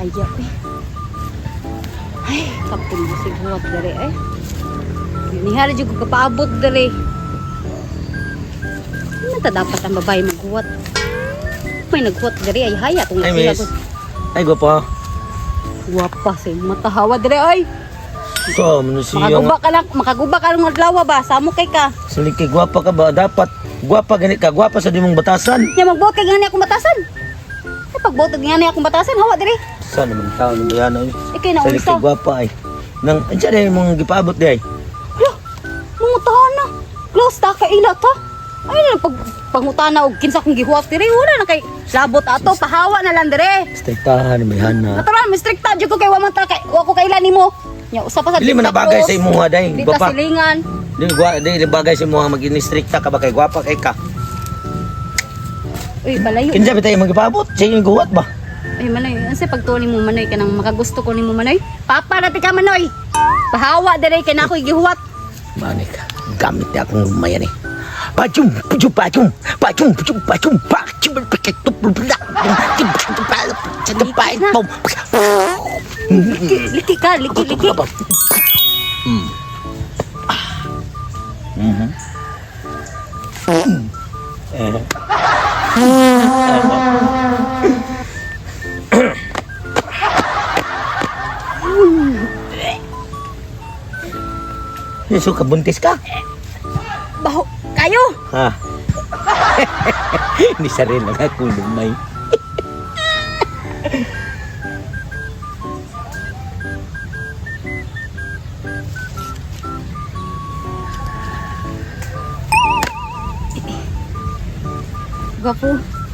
Ayaw eh. Ay, kapin mo sighuwat dere eh. Nihara jud ko kapaabot dere. Ano ta dapat ang babae maghuwat? May naghuwat dere ay haya kung Ay, sila miss. ko. Ay, gwapa. Gwapa sa imong matahawa dere ay. Ikaw, ano siya Makaguba nga. ka lang, makaguba ka lang adlaw ba? Samo kay ka. Salig kay gwapa ka ba? Dapat, gwapa ganit ka. Gwapa sa di mong batasan. Nya magbuot kay ngani akong batasan. Ay pagbuot kay ngani akong batasan, hawa dere. Saan naman tao ng bayan ay? Ikay na Salig unsa. kay gwapa ay. Nang, andiyan ay mong gipaabot di ay. Hala, mangutana. Close ta kay ila ta. Ay na pag pangutana og kinsa kong gihuwat diri wala na kay labot ato pahawa na lang dire. Striktahan ni bayana. Natural mi strikta jud ko kay wa man ta kay wa ko kaila nimo. Nya usa pa sa Dili man na bagay sa imuha day, Di ta gwapa. silingan. Di gwa di bagay sa imuha mag-inistrikta ka ba kay gwapa kay ka. Uy, balayo. Kinsa ba tayo magipaabot? Sa iyong guwat ba? Ay manoy, unsa pagtuo nimo manoy kanang makagusto ko nimo manoy? Papa na ti ka manoy. Pahawa dire kay na ako'y gihuwat. Mani ka. Gamit niya akong lumayan eh. Pachum, pachum, pachum, pachum, pachum, pachum, pachum, pachum, Liki, liki ka, liki, liki. So, kabuntis ka? Baho kayo. Ha? Ni sarili lang ako lumay. Gwapo.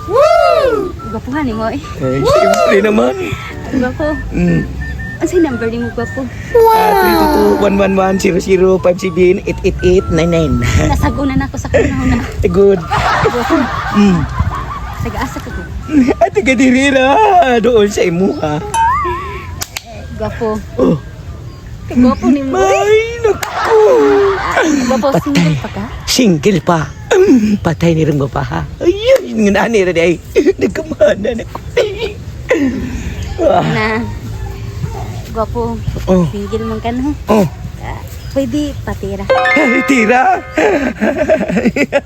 Woo! Gwapuhan nimo eh. Eh, siyempre naman. Gwapo. Unsay number nimo gwapo? Wow! 3, 2, 1, 1, 1, 0, 0, 5, 7, 8, 8, 8, 9, 9. Nasagunan ako sa kanahon na. Good. Gwapo. Taga-asa ka ko. Ate kadirira, doon sa imuha. Gwapo. Oh. Kay Gwapo ni mo. Ay, naku! Gwapo, single pa ka? Single pa. Patay ni rin pa ha. Ayun, nga ni rin ay. Nagkamana na ko. Ah, Na. Gwapo. Oh. Single man ka no? Oh. Ah, pwede patira. Ay, tira.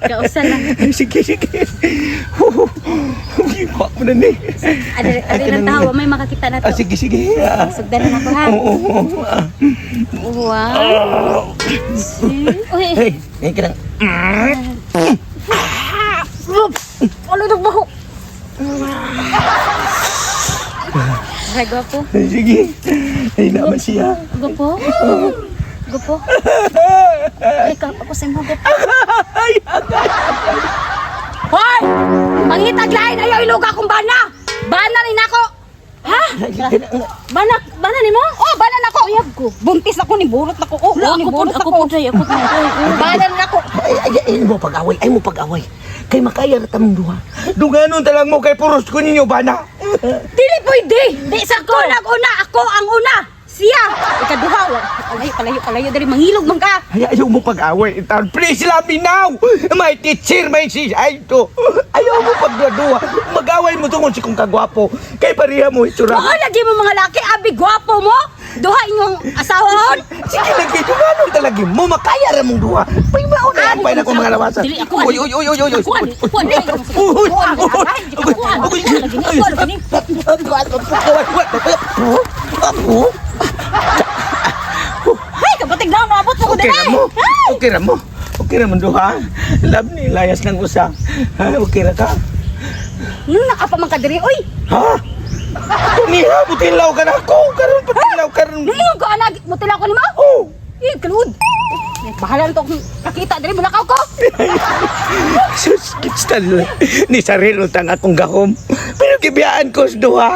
Kausa lang. Sige, sige. Iwa mo na ni. Adre, adre lang tawa, may makakita na Ah, to. sige, sige. Ah. Sugdan na ako ha. Oo, oo, oo. Ah. Wow. Uy, Hey, ngayon ka lang. ano na baho? Ay, gwapo. Sige. Ay, naman siya. Gwapo? Gwapo? Ay, ako sa imo, gwapo. Ay, agay. Hoy! Mangitag lain ayaw iluga akong bana! Bana ni nako! Ha? Bana, bana nimo? Oh, bana nako. Uyab ko. Buntis ako ni burot nako. Oh, oh, ni burot ako. Ako pud ako Bana nako. Ay, ay, ay, mo pag-away, ay mo pag-away. Kay makaya ra tamong duha. Dunganon talang mo kay puros ko ninyo bana. Dili pwede. Di sa ko nag-una, ako ang una. Siya. Ikaduha. Palayo, palayo, palayo diri mangilog man ka. Ay, ayaw mo pag-away. Intan, please let me now. My teacher, my sis, ay to. Ayaw mo pagduha. Mag-away mo tungkol si kong kagwapo. Kay pareha mo itsura. Mao lagi mo mga laki, abi gwapo mo. Duha inyong asawahon. Sige lang kay dunganon talaga mo makaya ra mong duha. May mauna ang pa na ko mga lawasan. Dili ako. Uy, uy, uy, uy, uy, uy. Ako ani, ako ani. Uy, uy, Ako ani, uy, ako ani, uy, ako ani, ako ani. Hay, kabatig na maabot mo ko Okay diri. ra mo. Okay ra mo. Okay ra mo duha. Love ni layas ng usa. Ha, okay ra ka? Nung nakapa man ka diri, oy. Ha? Tuniha, butilaw ka na ako. Karon butilaw karon. Nung ko anag, mutila ko nimo. Oh. Eh, kalud. Eh, bahala na to kung kakita diri mulakaw ko. Sus, kitstal. Ni sarilo tang akong gahom. Pero gibiyaan ko sa duha.